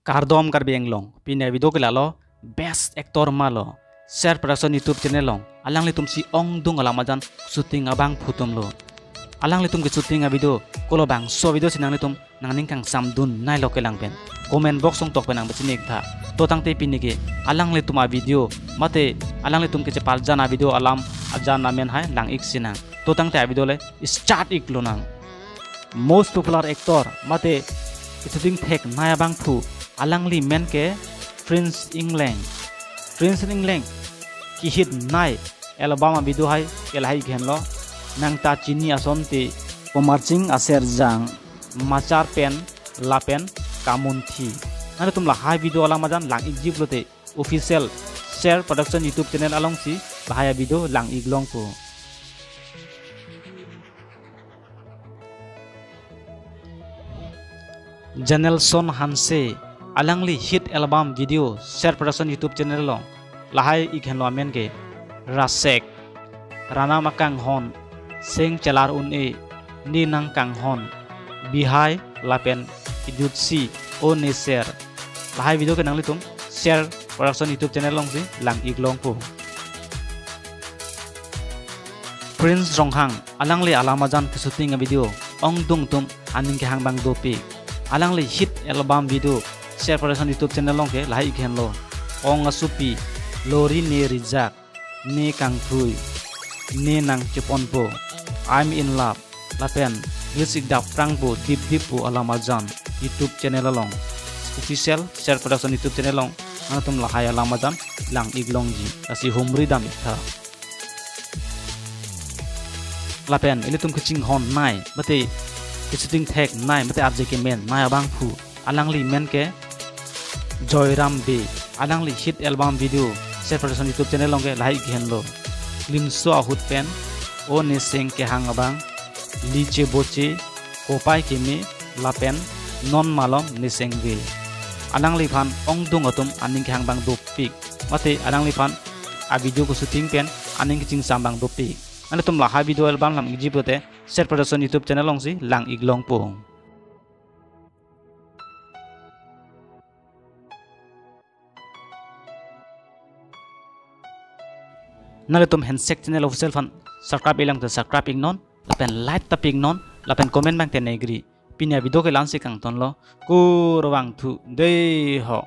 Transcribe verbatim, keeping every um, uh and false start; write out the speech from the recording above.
Kardom Karbi Anglong, pini avideo ke lalo, best actor malo, Ser Production YouTube channel along alanglitum si ongdung alam ajan shooting abangphu atum lo. Alanglitum ke shooting avideo, kolo bangso avideo si nanglitum nangning kangsamdun nai lo kelang pen comment box along tok pen nang besi nik tha. To tangte pini ke alanglitum avideo mate alanglitum ke cheparjan avideo alam ajan amen hai lang-ik sinang. To tangte avideo le start ik lonang. Most popular actor mate keshooting thek nai abangphu, alangli men ke Prince Engleng. Prince Engleng kehit nai album avideo hai ke lahai ik henlo, Nang Ta Chini Asonte, Komarching Aserjang, Machar Pen lapen Kamunthi. Nanglitum lahai video alam ajan lang-ikji pulote official Ser Production YouTube channel alongsi lahai avideo lang-ik longpo. Janelson Hanse, alangli hit album video Ser Production YouTube channel along lahai ik henlo amen ke Rasek, Ranam Akanghon, Seng Chelar Un-e, Ne Nang Kanghon, Bihai lapen Kejutsi O Ne Ser. Lahai video ke nanglitum Ser Production YouTube channel alongsi lang-ik longpo. Prince Ronghang, alangli alam ajan keshooting avideo ongdung atum aning kehang abang dopik. Alangli hit album video Ser Production YouTube channel along ke lahai ik henlo, Ong Asupi, Lori Ne Rijak, Ne Kangthui, Ne Nang Cheponpo, I'm in Love lapen Music Dap Prangpo Dip Dip Pu Alam Ajan YouTube channel along, official Ser Production YouTube channel along nangtum lahai alam ajan lang-ik longji, lasi humri dam ik tha. Lapen ilitum kachinghon nai mate keshooting thek nai mate arje kemen nai abangphu, alangli men ke Joyram Bey. Alangli hit album video Ser Production YouTube channel along ke lahai ik henlo, Klimso Ahut Pen, O Ne Seng Kehang Abang, Li Che Bo Che, Kopai Keme lapen Non Malom Ne Seng Ve. Alangliphan ongdung atum aning kehang abang dopik mate alangliphan avideo keshooting pen aning kachingsam abang dopik. Nanglitum lahai video alam lang-ikji pulote Ser Production YouTube channel alongsi lang-ik longpo. Nanglitum Handshake Channel Official aphan subscribe-ik lang te subscribe-iknon, lapen like ta pi-iknon, lapen comment abang te nang-ikri. Pini avideo ke la-ansi kangtonlo, kurvangthu dei ho.